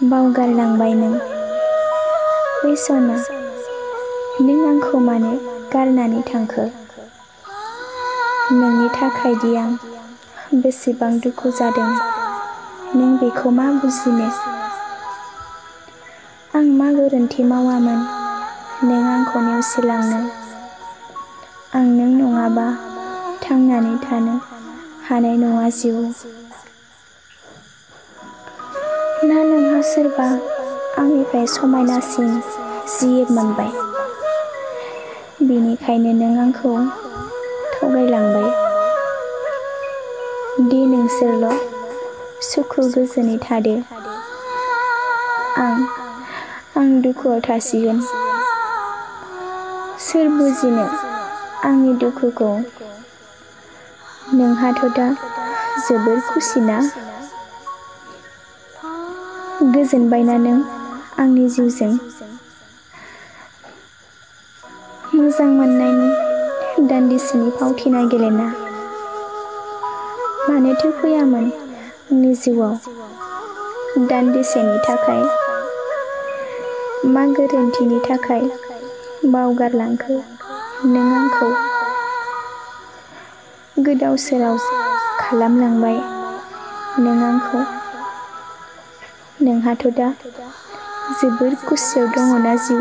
बावगारलांबाय नों। बै सना, नों आंखौ मानो गारनानै थांखो? नोंनि थाखायदि आं बेसेबां दुखु जादों, नों बेखौ मा बुजिनो? आं मा गोरोन्थि मावामोन नों आंखौ नेवसिलांनो? आं नों नङाबा थांनानै थानो हानाय नङा जिउ। ना नोंहा सोरबा आंनिफ्राय समायनासिन जियेब मोनबाय? बेनिखायनो नों आंखौ थगायलांबाय। दे नोंसोरल' सुखु गोजोनै थादो। आं दुखुआव थासिगोन। सोर बुजिनो आंनि दुखुखौ? नोंहाथ' दा जोबोर खुसि ना? गोजोनबायना नों आंनि जिउजों? मोजां मोननायनि दान्दिसेनि फावथिना गेलेना मानोथो फैयामोन आंनि जिउआव दान्दिसेनि थाखाय? मा गोरोन्थिनि थाखाय बावगारलांखो नों आंखौ? गोदाव सोराव खालामलांबाय नों आंखौ। नोंहाथ' दा जोबोर खुसियाव दङना जिउ?